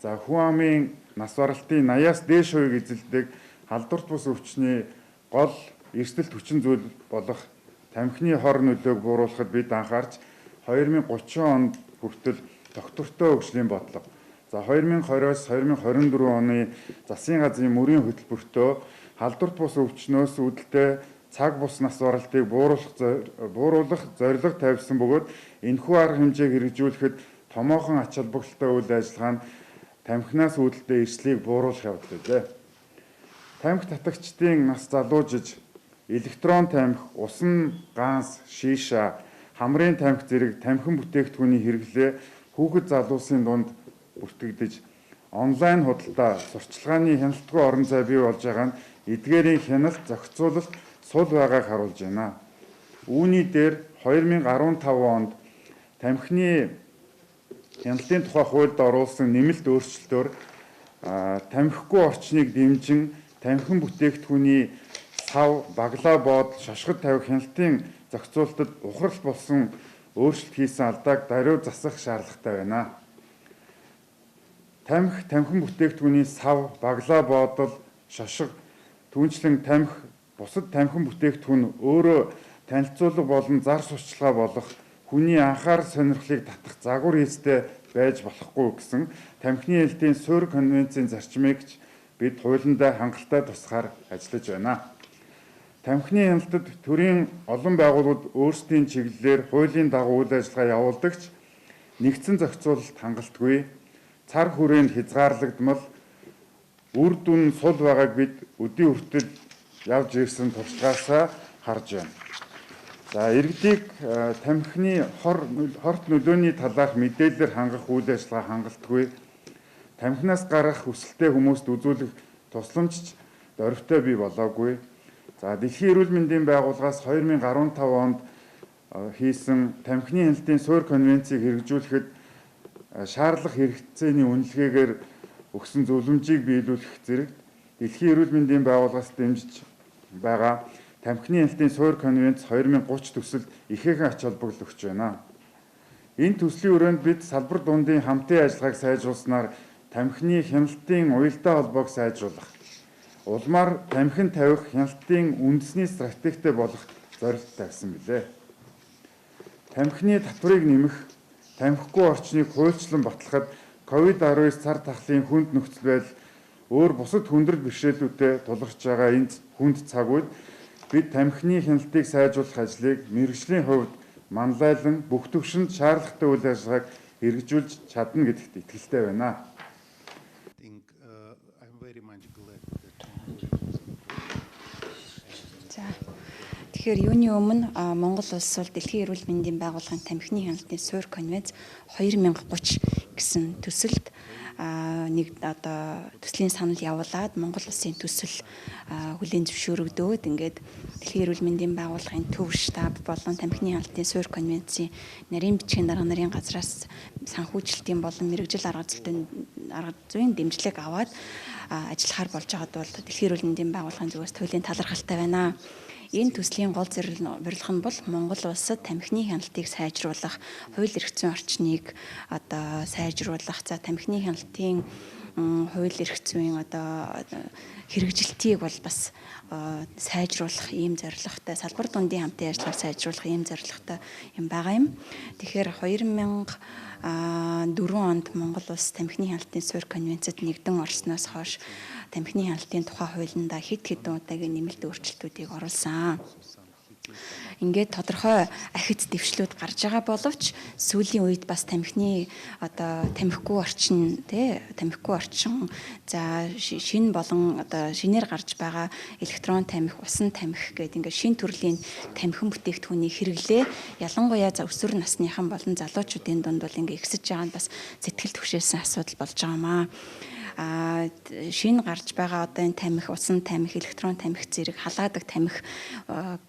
За, хүн амын нас баралтын 80-аас дээш хувийг эзэлдэг халдварт бус өвчний гол эрсдэлт хүчин зүйл болох тамхины хор нөлөөг бууруулахад бид анхаарч 2030 онд хүртэл тогтвортой хөгжлийн бодлого. За, 2020-оос 2024 оны засгийн газрын мөрийн хөтөлбөртөө халдварт бус өвчнөөс үүдэлтэй цаг бус нас баралтыг бууруулах зорилго тавьсан бөгөөд энэхүү арга хэмжээг хэрэгжүүлэхэд томоохон ач холбогдолтой үйл ажиллагаа нь тамхинаас үүдэлтэй эрсдлийг бууруулах явдал билээ. Тамхи татагчдын нас залуужиж, электрон тамхи, усан ганс, шиша, хамрын тамхи зэрэг тамхин бүтээгдэхүүний хэрэглээ хүүхэд залуусын дунд бүртгэгдэж, онлайн худалдаа, сурчлагын хяналтгүй орон зай бий болж байгаа нь эдгээрийн хяналт зохицуулалт сул байгааг харуулж байна. Үүний дээр 2015 онд тамхины хяналтын тухай хуульд оруулсан нэмэлт өөрчлөлтөөр тамхигүй орчныг дэмжин тамхин бүтээгдэхүүний сав, баглаа боодол, шошгод тавих хяналтын зохицуулалтад ухралт болсон өөрчлөлт хийсэн алдааг даруй засах шаардлагатай байна. Тамхи, тамхин бүтээгдэхүүний сав, баглаа боодол, шошго, түүнчлэн тамхи, бусад тамхин бүтээгдэхүүн өөрөө танилцуулга болон зар сурталчилгаа болох хүний анхаарал сонирхлыг татах загвар хийстэй байж болохгүй гэсэн тамхины хяналтын суурь конвенцийн зарчмыг бид хуулиндаа хангалттай тусгаар ажиллаж байна. Тамхины хяналтад төрийн олон байгууллагууд өөрсдийн чиглэлээр хуулийн дагуу үйл ажиллагаа явуулдаг ч нэгдсэн зохицуулалт хангалтгүй, цар хүрээнд хязгаарлагдмал, үр дүн сул байгааг бид өдий хүртэл явж ирсэн туршлагаасаа харж байна. За, иргэдийг тамхины хорт нөлөөний талаарх мэдээлэлээр хангах үйл ажиллагаа хангалтгүй, тамхинаас гарах хүсэлтэд хүмүүст үзүүлэх тусламж дорвитой бий болоогүй. За, Дэлхийн эрүүл мэндийн байгууллагаас 2015 онд хийсэн тамхины хяналтын суурь конвенцийг хэрэгжүүлэхэд шаардлага хэрэгцээний үнэлгээгээр өгсөн зөвлөмжийг биелүүлэх зэрэг Дэлхийн эрүүл мэндийн байгууллагаас дэмжиж байгаа тамхины хяналтын суурь конвенц 2030 төсөлд ихээхэн ач холбогдол өгч байна. Энэ төслийн өрөөнд бид салбар дундын хамтын ажиллагааг сайжруулснаар тамхины хяналтын уялдаа холбоог сайжруулах, улмаар тамхин тавих хяналтын үндэсний стратегтэй болох зорилт тавьсан билээ. Тамхины татварыг нэмэх, тамхигүй орчныг хуульчлан батлахад COVID-19 цар тахлын хүнд нөхцөл байдал өөр бусад хүндрэл бэрхшээлүүдтэй тулгарч байгаа энэ хүнд цаг үед бид тамхины хяналтыг сайжруулах ажлыг мэргэжлийн хувьд манлайлан бүх төвшөнд шаардлагатай үйл ажиллагааг хэрэгжүүлж чадна гэдэгт итгэлтэй байна. За, тэгэхээр юуны өмнө Монгол улс бол Дэлхийн эрүүл мэндийн байгууллагын тамхины хяналтын суурь конвенц 2030 гэсэн төсөлд нэг одоо төслийн санал явуулаад Монгол улсын төсөл хүлээн зөвшөөрөгдөөд ингээд Дэлхийн эрүүл мэндийн байгууллагын төв штаб болон тамхины хяналтын суурь конвенцийн нарийн бичгийн дарга нарын газраас санхүүжилтийн болон мэргэжил арга зүйн дэмжлэг аваад ажиллахаар болж байгаад бол Дэлхийн эрүүл мэндийн байгууллагын зүгээс туйлын талархалтай байна. Энэ төслийн гол зорилго нь бол Монгол улсад тамхины хяналтыг сайжруулах, хууль эрх зүйн орчныг одоо сайжруулах, за тамхины хяналтын хууль эрх зүйн одоо хэрэгжилтийг бол бас сайжруулах ийм зорилготой, салбар дундын хамтын ажиллагааг сайжруулах ийм зорилготой юм байгаа юм. Тэгэхээр 2004 онд Монгол улс тамхины хяналтын суурь конвенцэд нэгдэн орсноос хойш тамхины хяналтын тухай хуулиндаа хэд хэдэн удаагийн нэмэлт өөрчлөлтүүдийг оруулсан. Ингээд тодорхой ахиц дэвшлүүд гарч байгаа боловч сүүлийн үед бас тамхины одоо тамхигүй орчин тий тамхигүй орчин, за шинэ болон одоо шинээр гарч байгаа электрон тамхи, усан тамхи гэдэг ингээд шинэ төрлийн тамхин бүтээгдэхүүний хэрэглээ ялангуяа за өсвөр насныхан болон залуучуудын дунд бол ингээд ихсэж байгаа нь бас сэтгэл түгшээсэн асуудал болж байгаа юм аа. Шинэ гарч байгаа одоо энэ тамхи, усан тамхи, электрон тамхи зэрэг халаадаг тамхи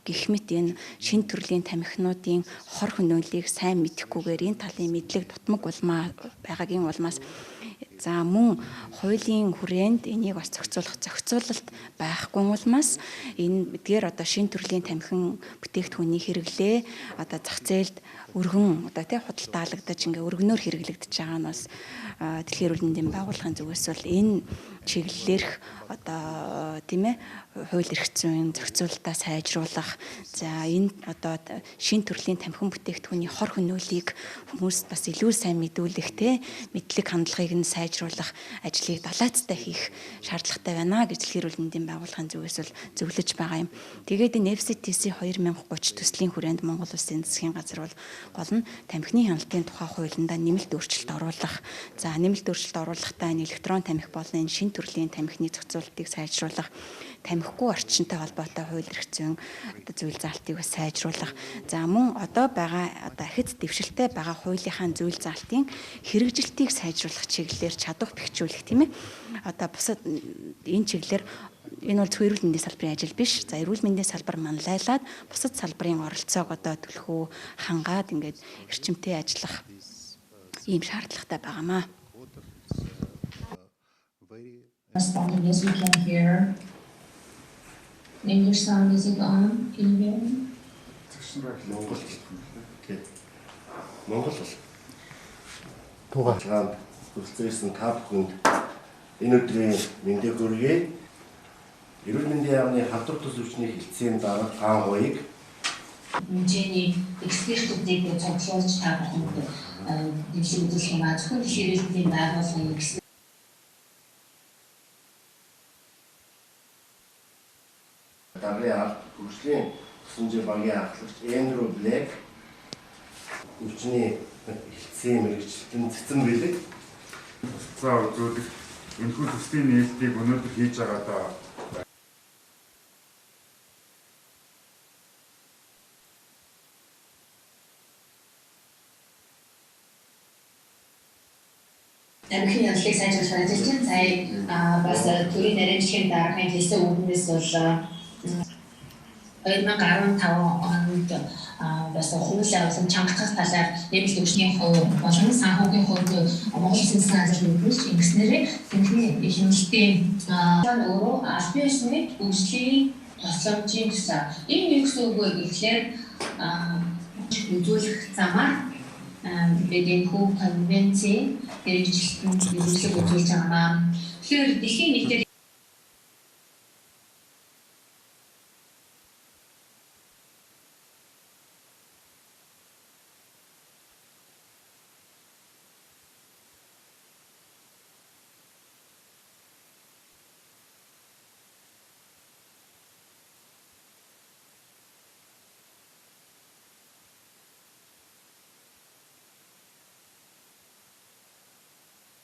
гэх мэт энэ шинэ төрлийн тамхинуудын хор хөнөөлийг сайн мэдэхгүйгээр энэ талын мэдлэг дутмаг улмаа байгаагийн улмаас за мөн хуулийн хүрээнд энийг бас зохицуулах зохицуулалт байхгүй улмаас энэ эдгээр одоо шинэ төрлийн тамхин бүтээгдэхүүний хэрэглээ одоо зах зээлд өргөн одоо тий худалдаалагдаж ингээ өргөнөөр хэрэглэгдэж байгаа нь бас дэлхийн эрүүл мэндийн байгууллагын зүгээс бол энэ чиглэлээрх одоо тийм хууль эрх зүйн зохицуулалтаа сайжруулах, за энэ одоо шин төрлийн тамхин бүтээгдэхүүний хор хөнөөлийг хүмүүст бас илүү сайн мэдүүлэх, те мэдлэг хандлагыг нь сайжруулах ажлыг далайцтай хийх шаардлагатай байна гэж дэлхийн эрүүл мэндийн байгууллагын зүгээс бол зөвлөж байгаа юм. Тэгээд энэ FCTC 2030 төслийн хүрээнд Монгол Улсын засгийн газар бол гол нь тамхины хяналтын тухай хуулиндаа нэмэлт өөрчлөлт оруулах, за нэмэлт өөрчлөлт оруулахдаа энэ электрон тамхи болон энэ шин төрлийн тамхины зохицуултыг сайжруулах, тамхигүй орчинтой холбоотой хууль эрх зүйн зүйл заалтыг бас сайжруулах, за мөн одоо байгаа одоо ахиц дэвшилтэй байгаа хуулийнхаа зүйл заалтын хэрэгжилтийг сайжруулах чиглэлээр чадвар бэхжүүлэх, тийм одоо бусад энэ чиглэлээр энэ бол зөвхөн эрүүл мэндийн салбарын ажил биш. За эрүүл мэндийн салбар манлайлаад бусад салбарын оролцоог одоо түлхүү хангаад ингээд эрчимтэй ажиллах ийм шаардлагатай байгаамаа. Responding, yes, we can hear. English sound, is it on? Can you hear me? Монгол тий. Монгол бол тугаалгаанд хүрэлцэн та бүхэнд энэ өдрийн мэндийг хүргэе. Эрүүл мэндийн яамны халдвар тус өвчний хэлтсийн дарга Таан Хуйг хэмжээний экспертүүдийг цуглуулж та бүхэнд дэвшлэг үзүүлэх юм а. Зөвхөн дэлхийн эрүүл мэндийн байгууллагын эксперт даргын алба хөгжлийн тусламжийн багийн ахлагч Эндрю Блэк, өвчний хэлтсийн мэргэжилтэн Цэцэн Бэлэг тусалцаа үзүүлэх энэхүү төслийн нээлтийг өнөөдөр хийж байгаадаа тамхины хяналтыг сайжруулах ажиллаж байна. Сая бас төрийн нариймчгийн даргын хэлсэн үгнээс бол 2015 онд бас хууль авсан чангатгах талаар нэмэлт өвчний хувь болон санхүүгийн хувьд Монгол Улсын засгийн газар мэдүүлж ингэснээрээ тамхины хяналтын өөрөө албан ёсны хөгжлийн тусламжийн тусаа. Энэ юу гэсэн үг вэ гэхлээр үзүүлэх замаар бид энэ хүү конвенцийн хэрэгжилтэнд нөлөөлөл үзүүлж байгаамаа. Тэгэхээр дэлхийн нийтээр